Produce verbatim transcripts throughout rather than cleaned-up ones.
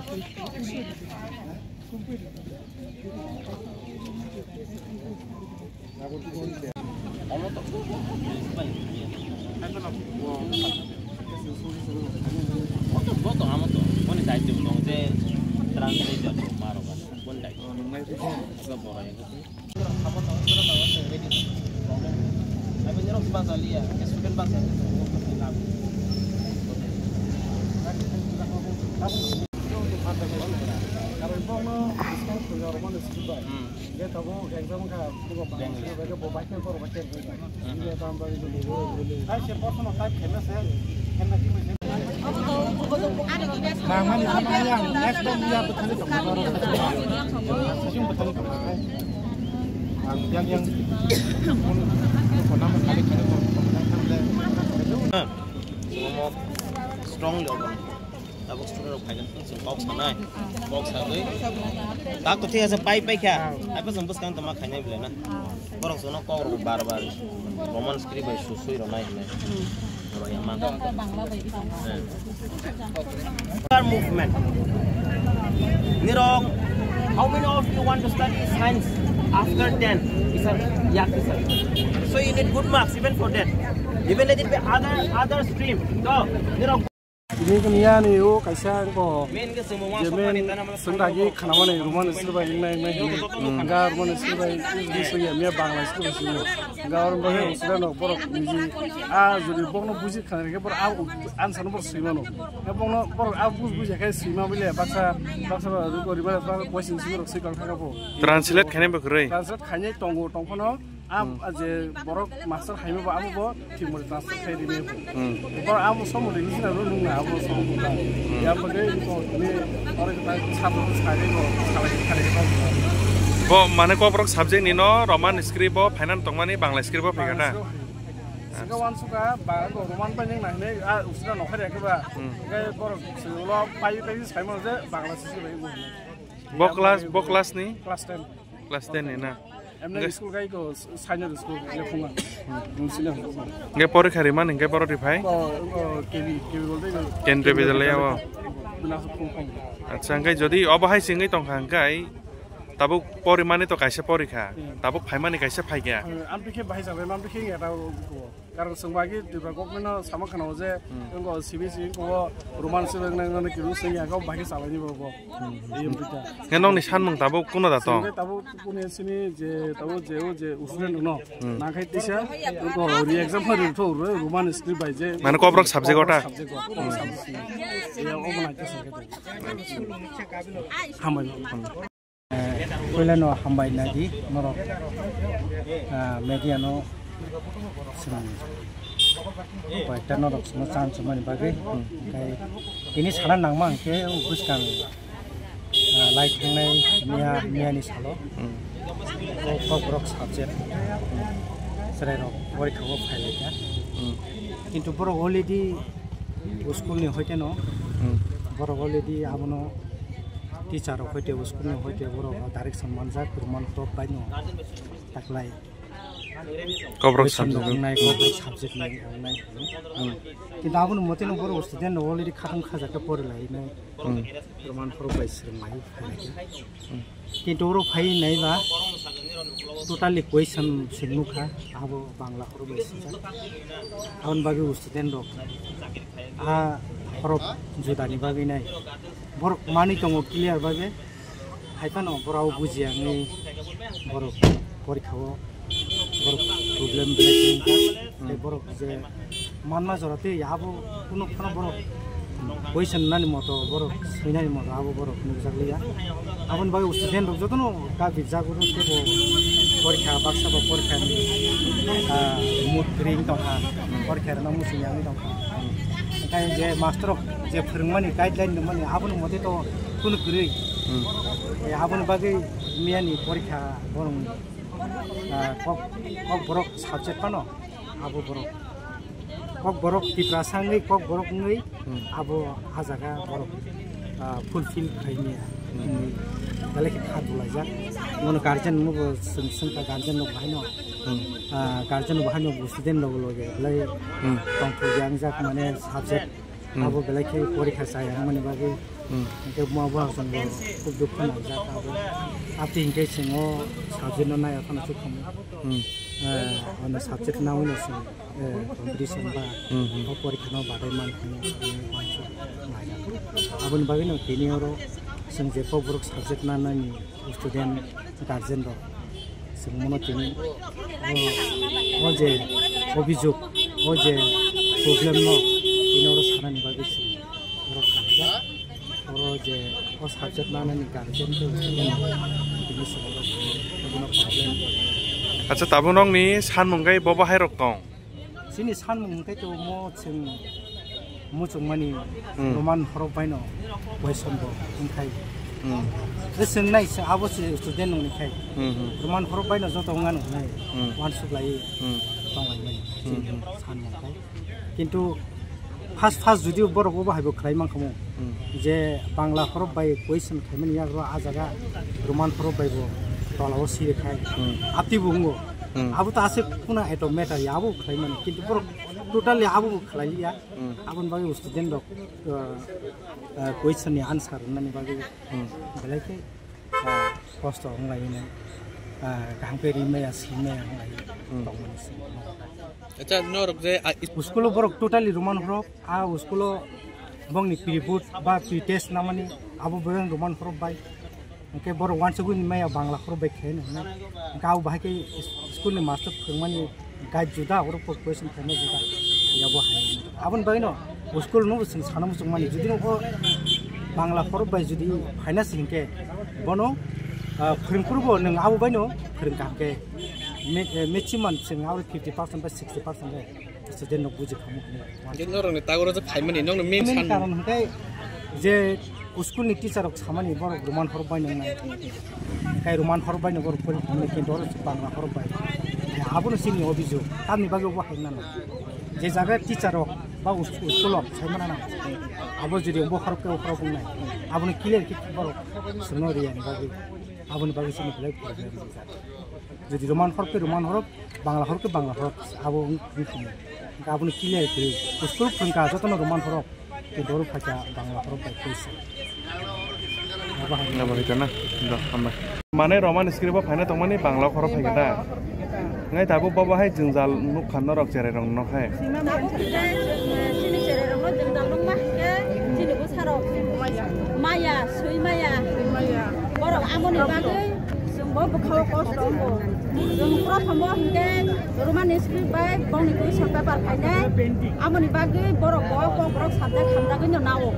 Boto, boto, amo to. Boni daityo no je translator to maro ba. Boni daityo. Borok. Ang yang yang phone number kali kali phone number. Strong lo. Tabuk student rok phaikan chwng kok sanai. Kok sagwi. Tak to thik ase pai pai kha. Apa chwng bwskang tama khainai bwlai na. Borok chwngno kok rok bar bar Roman script bai su sui rwnai hinwi. Borok yang mang. Movement. Nirok, how many of you want to study science after ten? Sir, yeah, sir. So you need good marks even for that. Even let it be other, other stream. So, nirok. Ini kemian ni o kaisa ko. Jemen sendagi khana mani Roman script bai ingnai ingnai hinwi. Ga Roman script bai English bai ya, miya Bangla script bai sini. Ga orang bahasa sila no borok niji. Ah, jadi borok no buji khana ke borok ah, answer no borok sima no. Ya borok no borok ah buj buj ya kai sima bile baksa baksa ba ruko riba ba question sima rok sima kang thaka bo. Translate khane ba kwrwi. Translate khane tongo tongphano. Am je borok master haima bo amo bo thik mori transfer khai rini bo. Borok amo somo rini sina ro nung na amo somo bo ka. Ya bo de ko ni ore ta sabo sai ko sala ki khare ko. Bo mane kok borok subject ni no Roman script bo finance tongmani Bangla script bo phikata. Sika wan suka ba ko Roman pa ning na ne a usna no khare ke ba. Ke borok lo pai pai sai mo je Bangla script bai. Bo class bo class ni? Class ten. Class ten ni na. Emne school kai ko senior school ya phunga. Nung senior phunga. Nge porikha rimani hingke borok riphai? Ko, ko K B, K B bolte ko. Kendriya Vidyalaya o. Bina su phung phung. Acha, hingke jodi obo hai singwi tongkha hingke tabuk porimani to kaisa porikha. Tabuk phaimani kaisa phaikha. Ang pikhe bahai jabai, ang pikhe ya tau. Karon chwng bai khe Tripura government no sama khana o je wngkha C B S E wngkha o Roman script wngkha wngkha khe rus wngya khe bai khe chalai ni bo bo. Eyam pita. Khe nokni sanmung tabuk kuno da tong? Chwng khe tabuk kuni sini je tabuk je o je student no na khai tisa wngkha o re exam pha ri tho Roman script bai je. Mane kobrok subject ota? Subject o, kobrok subject. Eyam obo nai khe chwng khe. Hambai. Puila no hambai nadi norok, ah, media no chwng koyekta norok chwngno chance mani bagwi, hwnkhe tini sana nangma hwnkhe o bwskang, ah, lai thangnai miya, miya ni salo o kokborok subject chwrairok porikha o phailaikha. Kintu borok already school ni hoite no borok already abono teacher rok hoite school ni hoite borok direction manjak Roman top bai no taklai. Kobrok question subject rok wngnai, kobrok subject ni wngnai. Kintu aboni mote no borok student rok already khatang khajak khe pori lai nai. Roman borok bai swrwng lai phailai khe. Kintu oro phai nai ba totally question swng nukha abo Bangla borok bai swijak. Aboni bagwi student rok a horop juda ni bagwi nai. Borok manwi tongo clear bagwi. Hai phano borok bujiya wngwi borok porikha o borok problem belai khe wngkha. Tei borok je manma jora tei abo kunu phano borok question nani moto borok swinani moto abo borok nukjakliya. Aboni bagwi student rok jotono kabirjak oro teibo porikha baksa bo porikha ni, ah, mood kwrwi wng tongkha, porikha rwna muchungya wngwi tongkha. Hwnkhe je master rok je phwrwngmani guideline rwmani aboni mote to kunu kwrwi. Eh, aboni bagwi miyani porikha borokni, ah, kok, kok borok subject phano abo borok kok borok Tiprasa wngwi kok borok wngwi abo ah jaga borok, ah, fulfill khaimya. Belai khe kha dulaijak. Mono guardian no bo chwng swngkha guardian rok bahai no. Ah, guardian rok bahai no bo student rok loge belai tongthok yang jak mane subject. Abo belai khe porikha chaya wngmani bagwi Hmm. Hingke buma bo chwng bo khub dukhu naijak abo. Ati hingke chwng o subject no naiya phano chukhamu. Hmm. Eh, ono subject nawi no chwng, eh, competition ba Hmm, hmm. o porikha no badai man phano chwng naijak. Aboni bagwi no tini oro chwng je kok borok subject nanani student, guardian rok chwng mono tini o, o je obijog, o je problem no tini oro sanani bagwi chwng oro khaijak. Oro je o subject nanani guardian tei student tini chwng oro tini problem. Acha, tabuk nokni sanmung khe bobo hai rok tong? Chini sanmung hwnkhe to mo chwng muchungmani Hmm. Roman horok baino question bo wngkhai. Hmm. Tei chwng nai se abo se student nungni khai. Hmm, hmm. Roman horok baino joto wngmano hwnwi Hmm. uansuk lai Hmm. tonglaimani Hmm, chini hmm. sanmung khai. Kintu first first judio borok bo hai bo khlai mankhamu Hmm. je Bangla horok bai question khaimani yagra a jaga Roman horok bai bo tolao siri khai. Hmm. Ati bo wngo. Hmm. Abo to aswk kuna eto matter ya abo khlai mani. Kintu borok totally abo bo khlai liya. Hmm. Aboni bagwi student rok, uh, uh, question ni answer rwnani bagwi Hmm. belai khe, uh, kosto wng lai nai. Uh, kaham khe ri maya, si maya wng lai Hmm. tongmani se. Acha, norok je, ah, is- School o borok totally Roman horok, a school o bongni pre board ba pre test namani abo borok Roman horok bai. Hingke borok uansugui ni maya Bangla khoro bai khe hwnwi. Hingke abo bahai khe school ni master phwrwngmani guide juda, oro po question khaima juda. Yabo hai. Aboni bagwi no school no chwng sana muchung mani. Jodi no o Bangla khoro bai jodi phaina se hingke bono, ah, phwrwngphuru bo nwng abo bai no phwrwng kaham khe. Me-, eh, maximum chwng abo fifty percent ba sixty percent le. Student rok buji khamu hwnwi. Je norokni tagoro je khaimani, nokni main Main san karon hwnkhe je school ni teacher rok samani borok Roman horok bai nwngnai. Kai Roman horok bai nw borok pori khamani kintu oro Bangla horok bai. Abono chini obijog. Tamni bagwi obo hai nang. Je jaga teacher rok ba us-, school rok sai mana nang. Abo jodi obo horok khe obo horok wngnai. Abono clear khe borok swngno riya ni bagwi. Aboni bagwi chini belai problem rijak. Jodi Roman horok khe Roman horok, Bangla horok khe Bangla horok, abo wng-, wngkhamu. Hingke aboni clear khe school phwrwngkha jotono Roman horok, kintu oro phaikha Bangla horok bai khe se. Abo hai. Abo hai kana? Do, hambai. Mane Roman script o phaina tongmani Bangla horok phaikha da? Ngai tabuk bobo hai jwngjal nukha norok cherai rok no hai. Tabuk hingke, eh, chini cherai rok no jwngjal nukma hingke chini bwsa rok maya, swi maya. Borok amoni bagwi Chwng bo bwkhao kosto wngo. Chwng prothom o hinkhe Roman script bai bongni question paper phainai. Amoni bagwi borok bo Kokborok subject hamjagwi no nao.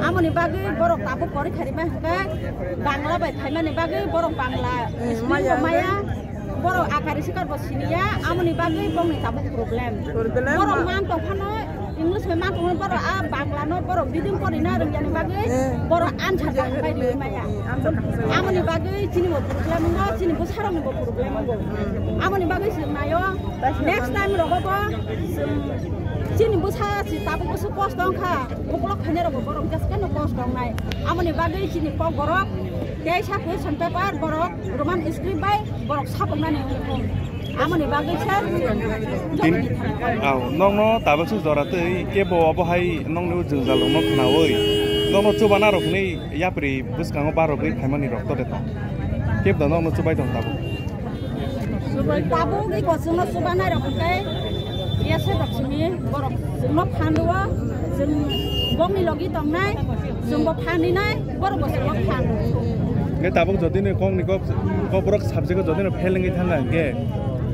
Amoni bagwi borok tabuk porikha rima hinkhe Bangla bai phaimani bagwi borok Bangla script bo maya. Borok akari sikar bo siniya, amoni bagwi bongni tabuk problem. Borok man tongphano English bai ma tongwi borok a Bangla no borok bidin pori na rwngya ni bagwi borok answer kaham pai rwwi maya. Amoni bagwi chini bo problem wngkha, chini bwsarok ni bo problem wngkha. Amoni bagwi chwng naio next time rogo bo chwng chini bwsa si tabuk bwswk kosto wngkha, ukulok khainai rok bo borok jeskeno kosto wngnai. Amoni bagwi chini Kokborok teisa question paper borok Roman script bai borok sapoknani wngkha. Amoni bagwi sir. Tin, aw, nokno tabuk se jora twi kebo obo hai nokni o jwngjal rokno khnaui nokno chubana rokni yapri bwskango barogwi phaimani rok to de tong. Kebo da nokno chubai tong tabuk. Tabuk i kochwngno chubanai rok hwnkhe yase rok simi borok chwngno phan rwo, chwng bongni logi tongnai, chwngbo phan rinai. Borok bo chwngno phan rw. Hingke tabuk jodi ni kok ni kok, kok borok subject o jodi no fail wngwi thangkha hingke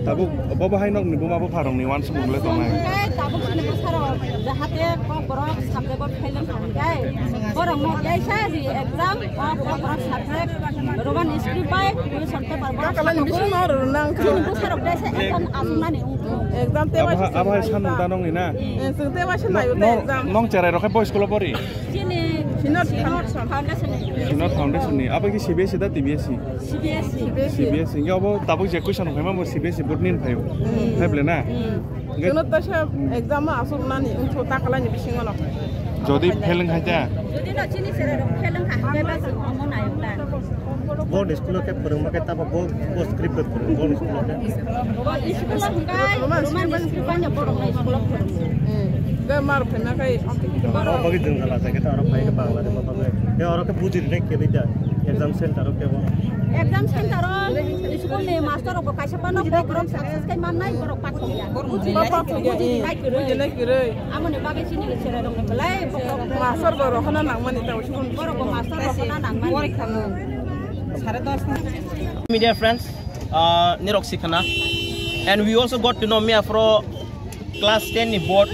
tabuk bo bo hai nok ni buma bupha rok ni uansukmung le tongnai. Hingke tabuk chini bwsa rok jahate kok borok subject o fail wngkha hingke borok no teisa ri exam o kok borok subject Roman script bai question paper borok kalani bisingo rw nang kha. Chini bwsa rok teisa exam asuknani wngkha. Exam te abo hai, abo hai sanmung ta nong ni na? Eh, chwng te bai se nai o te exam. Nong cherai rok hai bo school o pori? Chini Sinod Sinod Foundation ni. Sinod Foundation ni. Abo ki C B S E da T B S E? C B S E. C B S E. Hingke abo tabuk je question phaima bo C B S E board ni phaio. Hmm. Phai ble na? Hmm. Hingke Sinod ta se exam asuk nani wngkha ta kalani bisingo no. Jodi phelang haja. Jodi no chini sere rok phelang ha, hingke ba si omo nayok dan. Bo school o khe phwrwngma khe tamo bo, bo script bai phwrwng, bo school o khe. Bo school o hingke Roman script bai no borok no school o phwrwngo. Hmm. Be mar phena kai. Oro bagwi jwng jala jaga ta oro phai khe Bangla de bagwi. He oro khe bujiri nai khe da exam center o khe bo. Exam center o school ni master rok bo kaisa phano program success kai mannai borok pathok ya. Bujiri nai kwrwi. Amoni bagwi chini sere rok ni belai borok. Master bo rohorna nangmani ta school. Borok bo master rohorna nangmani. Media friends, uh, nirok sikhana. And we also got to know me afro class ten ni board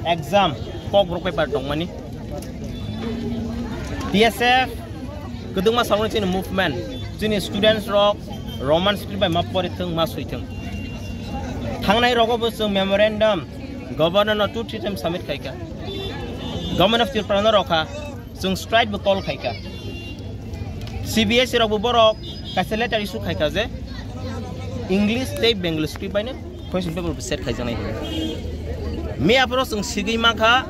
exam kokborok paper tongmani. T S F kwdwkma salmani chini movement, chini students rok Roman script bai ma pori thung, ma sui thung. Thangnai rogo bo chwng memorandum governor no two three times submit khaika. Government of Tripura no rokha, chwng strike bo call khaika. C B S E rok bo borok kaisa letter issue khaika je English tei Bengali script bai no question paper bo set khaijaknai hinwi. Miya phoro chwng sigwi mankha,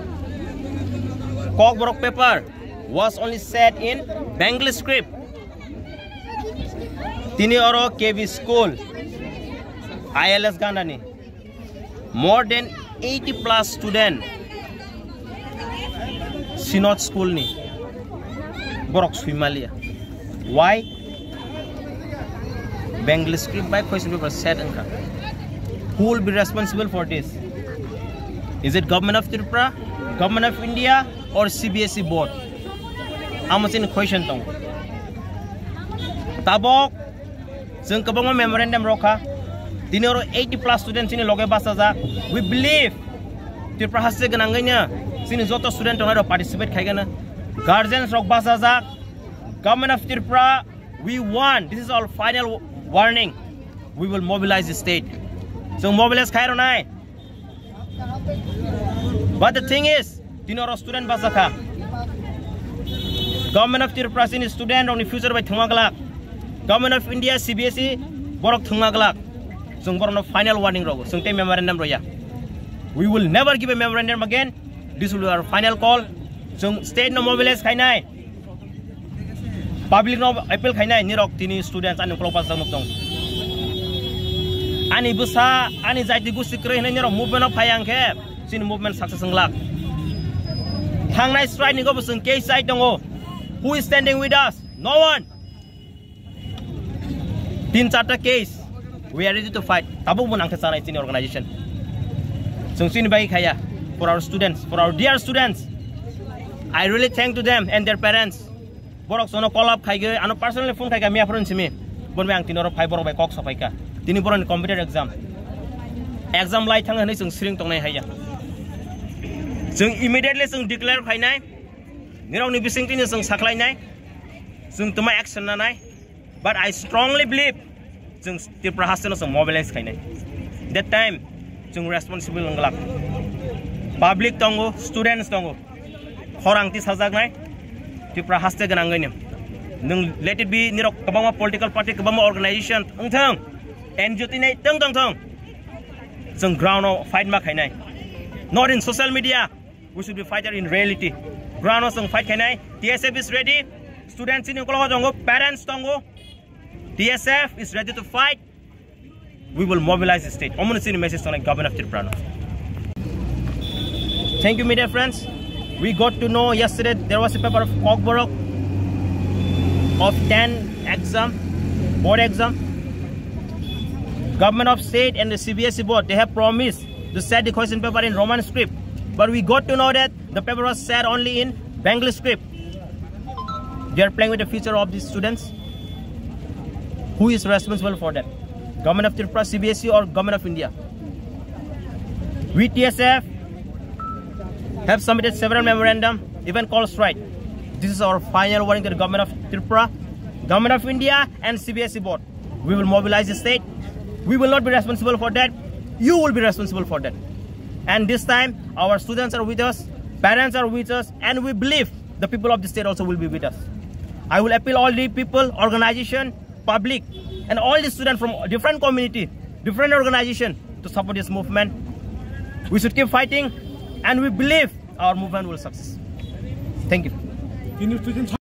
Kokborok paper was only set in Bengali script. Tini oro K B school, I L S Gandani, more than eighty plus student Synod school ni borok sui maliya. Why? Bengali script bai question paper set wngkha. Who will be responsible for this? Is it Government of Tripura, Government of India, or C B S E board? Amo chini question tongo. Tabok chwng kwbangma memorandum rokha. Tini oro eighty plus student chini loge bachajak. We believe Tripura haste gwnangwi no chini joto student rok participate khaigano. Guardians rok bachajak. Government of Tripura, we want, this is our final warning. We will mobilize the state. Chwng mobilize khai rwnai. But the thing is, tini oro student bachakha. Government of Tripura chini student rokni future bai thwngma glak. Government of India, C B S E borok thwngma glak. Chwng borokno final warning rogo. Chwng tei memorandum roya. We will never give a memorandum again. This will be our final call. Chwng state no mobilize khainai. Public no appeal khainai, nirok tini students ani ukolog bachajak nuk tong. Ani bwsa, ani jaiti gusti kwrwi hinwi nirok movement o phai ang khe chini movement success wng glak. Thangnai strike ni go bwswng case chai tongo. Who is standing with us? No one. Tin charta case, we are ready to fight. Tabuk bo nangkhe chanai chini organization. Chwng chini bai khaya, for our students, for our dear students. I really thank to them and their parents. Borok sono call up khaigwi, ano personally phone khaika miya phone simi. Bon bai ang tini oro phai borok bai kok sapaika. Tini borok ni computer exam. Exam lai thang hinwi chwng siring tongnai haiya. Chwng immediately chwng declare khainai. Nirok ni bising tini chwng sakhlainai. Chwng tuma action nanai. But I strongly believe chwng Tripura haste no chwng mobilize khainai. That time chwng responsible wng glak. Public tongo, students tongo. Khorang tisajaknai Tripura haste gwnangwi no. Nwng let it be nirok kwbangma political party, kwbangma organization wng thang, N G O tinai tong tong thang. Chwng ground o fight ma khainai. Not in social media. We should be fighter in reality. Ground o chwng fight khainai. T S F is ready. Students ni ukologo tongo, parents tongo. T S F is ready to fight. We will mobilize the state. Omo ni chini message tongnai Government of Tripura no. Thank you, media friends. We got to know yesterday there was a paper of Kokborok of ten exam, board exam. Government of state and the C B S E board, they have promised to set the question paper in Roman script. But we got to know that the paper was set only in Bengali script. They are playing with the future of these students. Who is responsible for that? Government of Tripura, C B S E, or Government of India? We T S F have submitted several memorandum, even call strike. This is our final warning to the Government of Tripura, Government of India, and C B S E board. We will mobilize the state. We will not be responsible for that. You will be responsible for that. And this time, our students are with us, parents are with us, and we believe the people of the state also will be with us. I will appeal all the people, organization, public, and all the students from different community, different organization to support this movement. We should keep fighting, and we believe our movement will success. Thank you.